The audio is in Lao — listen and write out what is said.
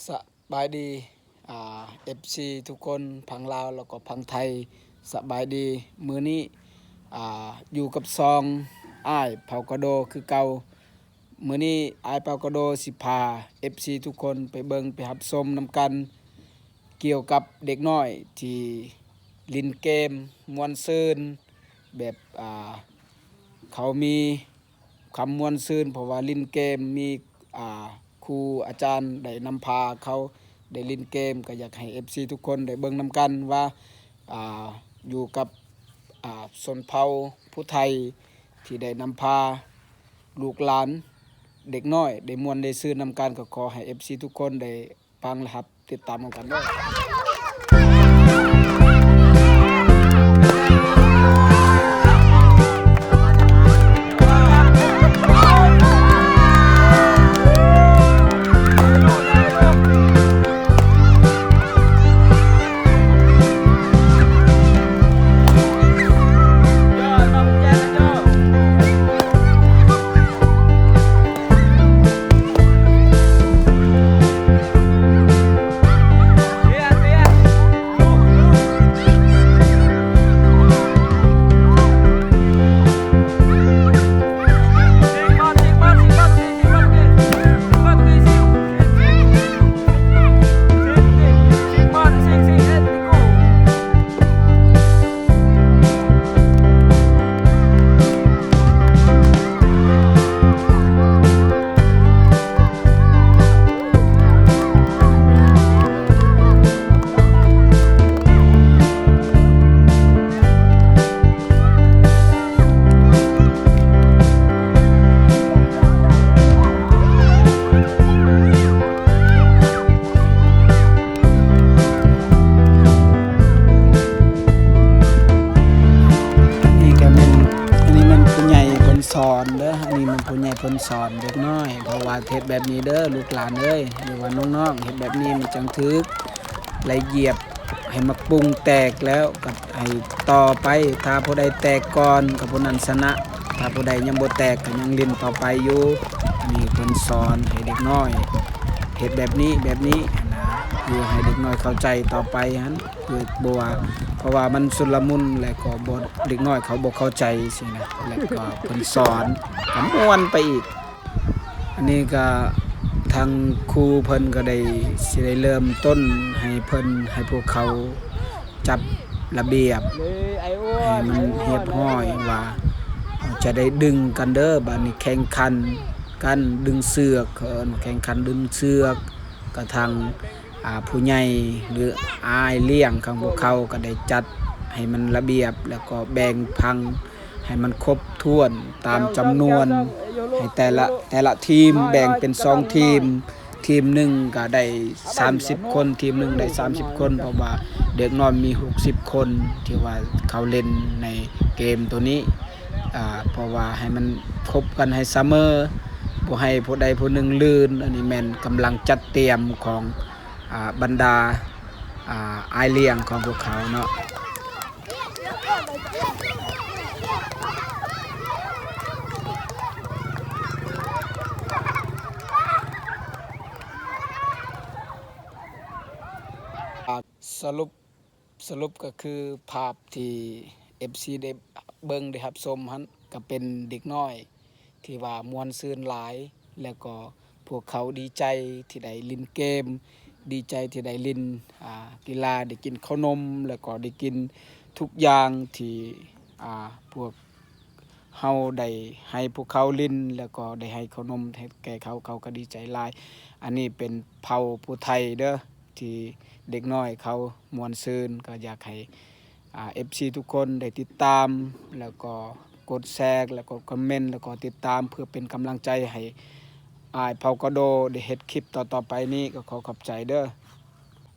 ສະບາຍດີ ອ່າ ເອັຟຊີ ທຸກຄົນ ຝັ່ງລາວ ແລ້ວກໍຝັ່ງໄທ ສະບາຍດີ. ມື້ນີ້ ອ່າ ຢູ່ກັບຊ່ອງອ້າຍເພົາກະໂດຄືເກົ່າ. ມື້ນີ້ອ້າຍເພົາກະໂດຊິພາ ເອັຟຊີ ທຸກຄົນໄປເບິ່ງ ໄປຮັບຊົມນຳກັນ ກ່ຽວກັບເດັກນ້ອຍທີ່ຫຼິ້ນເກມມ່ວນຊື່ນ ແບບ ອ່າ ເຂົາມີຄວາມມ່ວນຊື່ນ ເພາະວ່າຫຼິ້ນເກມ ມີ ອ່າ ຄູອາຈານໄດ້ນຳພາເຂົາໄດ້ຫຼິ້ນເກມ. ກໍຢາກໃຫ້ ເອັຟຊີ ທຸກຄົນໄດ້ເບິ່ງນຳກັນວ່າ ອ່າ ຢູ່ກັບ ອ່າ ຊົນເຜົ່າຜູ້ໄທທີ່ໄດ້ນຳພາລູກຫຼານເດັກນ້ອຍໄດ້ມ່ວນໄດ້ຊື່ນນຳກັນ. ກໍຂໍໃຫ້ ເອັຟຊີ ທຸກຄົນໄດ້ຟັງ ແລະ ຮັບ ຕິດຕາມນຳກັນເດີ. ອັນນີ້ກໍແມ່ນ ອັນນີ້ແມ່ນຜູ້ໃຫຍ່ເພິ່ນສອນເດີ ອັນນີ້ແມ່ນຜູ້ໃຫຍ່ເພິ່ນສອນເດັກນ້ອຍ ເພາະວ່າເຮັດແບບນີ້ເດີລູກຫຼານເອີຍ ຫຼືວ່ານ້ອງໆ ເຮັດແບບນີ້ມັນຈັ່ງຖືກ ແລະ ຢຽບໃຫ້ໝາກປຸງແຕກແລ້ວກໍໃຫ້ຕໍ່ໄປ ຖ້າຜູ້ໃດແຕກກ່ອນກໍຜູ້ນັ້ນຊະນະ ຖ້າຜູ້ໃດຍັງບໍ່ແຕກກໍຍັງຫຼິ້ນຕໍ່ໄປຢູ່. ອັນນີ້ເພິ່ນສອນໃຫ້ເດັກນ້ອຍເຮັດແບບນີ້ ແບບນີ້ຫັ້ນນະ ເພື່ອໃຫ້ເດັກນ້ອຍເຂົ້າໃຈຕໍ່ໄປຫັ້ນ ເພື່ອບໍ່ວ່າ ເພາະວ່າມັນຊຸນລະມຸນ ແລະກໍບໍ່ ເດັກນ້ອຍເຂົາບໍ່ເຂົ້າໃຈຊີ້ນະ ແລະກໍເພິ່ນສອນກໍມ່ວນໄປອີກ. ອັນນີ້ກໍທາງຄູເພິ່ນກໍໄດ້ ຊິໄດ້ເລີ່ມຕົ້ນໃຫ້ເພິ່ນ ໃຫ້ພວກເຂົາຈັດລະບຽບໃຫ້ມັນຮຽບຮ້ອຍວ່າ ເຮົາຈະໄດ້ດຶງກັນເດີ ບາດນີ້ແຂ່ງຂັນກັນດຶງເຊືອກ ເຂົາເອີ້ນວ່າແຂ່ງຂັນດຶງເຊືອກ ກະທັງ ອ່າ ຜູ້ໃຫຍ່ ຫຼື ອ້າຍລ້ຽງຂອງພວກເຂົາກໍໄດ້ຈັດໃຫ້ມັນລະບຽບ ແລ້ວກໍແບ່ງພັງໃຫ້ມັນຄົບຖ້ວນຕາມຈຳນວນ ໃຫ້ແຕ່ລະ ແຕ່ລະທີມແບ່ງເປັນສອງທີມ ທີມໜຶ່ງກໍໄດ້ສາມສິບຄົນ ທີມໜຶ່ງໄດ້ສາມສິບຄົນ ເພາະວ່າເດັກນ້ອຍມີຫົກສິບຄົນ ທີ່ວ່າເຂົາຫຼິ້ນໃນເກມໂຕນີ້ ອ່າ ເພາະວ່າໃຫ້ມັນຄົບກັນໃຫ້ສະເໝີ ບໍ່ໃຫ້ຜູ້ໃດຜູ້ໜຶ່ງລື່ນ. ອັນນີ້ແມ່ນກຳລັງຈັດຕຽມຂອງ ອ່າ ບັນດາ ອ່າ ອ້າຍລ້ຽງຂອງພວກເຂົາເນາະ. ສະຫຼຸບ ສະຫຼຸບກໍຄືພາບທີ່ ເອັຟຊີ ໄດ້ເບິ່ງໄດ້ຮັບຊົມຫັ້ນ ກໍເປັນເດັກນ້ອຍທີ່ວ່າມ່ວນຊື່ນຫຼາຍ ແລ້ວກໍພວກເຂົາດີໃຈທີ່ໄດ້ຫຼິ້ນເກມ ດີໃຈທີ່ໄດ້ຫຼິ້ນ ອ່າ ກິລາ ໄດ້ກິນເຂົ້າໜົມ ແລ້ວກໍໄດ້ກິນທຸກຢ່າງທີ່ ອ່າ ພວກ ເຮົາໄດ້ໃຫ້ພວກເຂົາຫຼິ້ນ ແລ້ວກໍໄດ້ໃຫ້ເຂົ້າໜົມໃຫ້ແກ່ເຂົາ ເຂົາກໍດີໃຈຫຼາຍ. ອັນນີ້ເປັນເຜົ່າຜູ້ໄທເດີ ທີ່ເດັກນ້ອຍເຂົາມ່ວນຊື່ນ ກໍຢາກໃຫ້ ອ່າ ເອັຟຊີ ທຸກຄົນໄດ້ຕິດຕາມ ແລ້ວກໍກົດແຊ ແລ້ວກໍຄອມເມັນ ແລ້ວກໍຕິດຕາມ ເພື່ອເປັນກຳລັງໃຈໃຫ້ອ້າຍເຜົ່າກະໂດໄດ້ເຮັດຄລິບຕໍ່ໆໄປນີ້. ກໍຂໍຂອບໃຈເດີ.